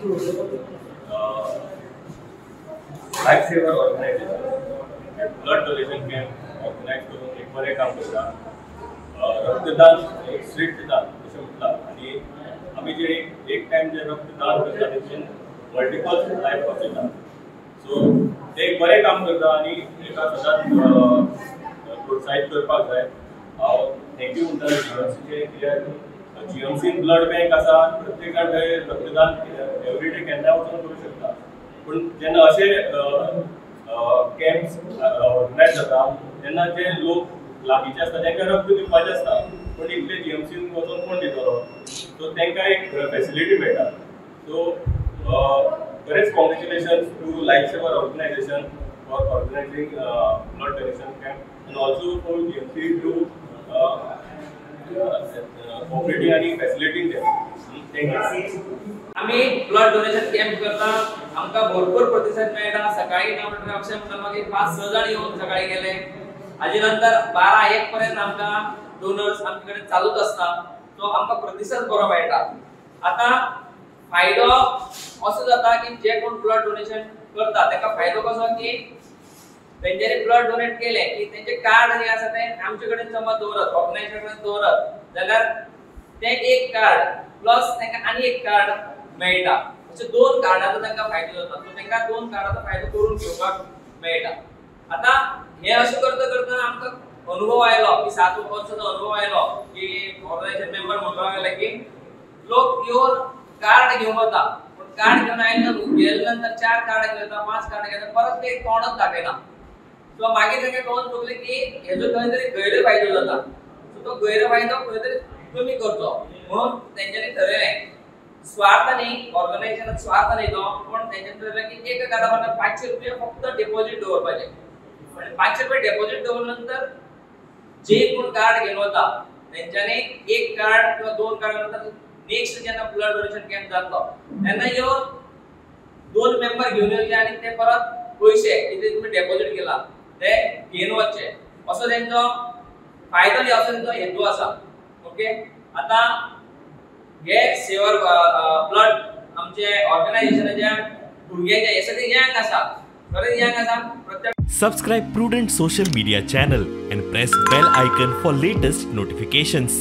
Life Saver Organization blood donation camp organize करून एक बरें काम करता. रक्तदान एक श्रेष्ठ दान अशें म्हटलां आनी आमी जे एक टायम जे रक्तदान करता तेतून मल्टिपल लायफ वाचयता. सो ते एक बरें काम करता आनी एका सदांच प्रोत्साहीत करपाक जाय. हांव thank you म्हणटा जीएमसीचे, कित्याक जीएमसीन ब्लड बँक आसा, प्रत्येकान थंय रक्तदान एवरी डे केन्नाय वचून करूं शकता. पूण जेन्ना अशे कॅम्प्स ऑर्गनायज जाता तेन्ना जे लोक लागींचे आसता तांकां रक्त दिवपाचें आसता, पूण इतले जीएमसीन वचून कोण दितलो, सो तांकां एक फेसिलिटी मेळटा. सो बरेंच congratulations to Life Saver Organization for organizing blood donation camp and also for GMC to cooperating आनी फॅसिलिटींग them. Thank you. आमी ब्लड डोनेशन कॅम्प करता, आमकां भरपूर प्रतिसाद मेळटा. सकाळी ना म्हणटा अशें म्हणटा मागीर 5-6 जाण येवन सकाळी गेले, हाजे नंतर 12-1 पर्यंत आमकां डोनर्स आमचे कडेन चालूच आसता. सो आमकां प्रतिसाद बरो मेळटा. आतां फायदो असो जाता की जे कोण ब्लड डोनेशन करता ताका फायदो कसो की तेंच्यांनी ब्लड डोनेट केलें की तेंचें कार्ड जें आसा तें आमचे कडेन समज दवरत, ऑर्गनायझेशना कडेन दवरत जाल्यार तें एक कार्ड प्लस तांकां आनी एक कार्ड मेळटा. अशे 2 कार्डाचो तांकां फायदो जाता. सो तांकां 2 कार्डाचो फायदो करून घेवपाक मेळटा. आतां हें अशें करता करतना आमकां अनुभव आयलो की 7 वर्सांचो अनुभव आयलो की ऑर्गनायझेशन मेंबर म्हणपाक लागले की लोक येवन कार्ड घेवन वता, पूण कार्ड घेवन आयले गेले नंतर 4 कार्ड घेवन येता, 5 कार्ड घेता, परत ते कोणच दाखयना. सो मागीर तांकां कळून चुकलें की हेजो खंय तरी गैरफायदो जाता. सो तो गैरफायदो खंय तरी कमी करचो म्हणून तेंच्यांनी ठरयलें. स्वार्थ न्ही, ऑर्गनायझेशनान स्वार्थ न्ही तो, पूण तेंच्यांनी ठरयलें की एका कार्डा फाटल्यान 500 रुपया फक्त डेपोजीट दवरपाचें. आनी 500 रुपया डेपोजीट दवरले नंतर जे कोण कार्ड घेवन वता तेंच्यांनी एक कार्ड किंवा 2 कार्ड घेवन वता. नेक्स्ट जेन्ना ब्लड डोनेशन कॅम्प जातलो तेन्ना येवन 2 मेंबर घेवन येवचे आनी ते परत पयशे कितें तुमी डेपोजीट केला ते घेवन वचचे. असो तेंचो फायदो न्ही, असो तेंचो हेतू आसा. ओके, आतां हे सेवर ब्लड आमचे ऑर्गनायझेशनाच्या भुरग्यांचे हे सगळे यंग आसा, खरें यंग आसा. प्रत्येक Subscribe Prudent social media channel and press bell icon for latest notifications.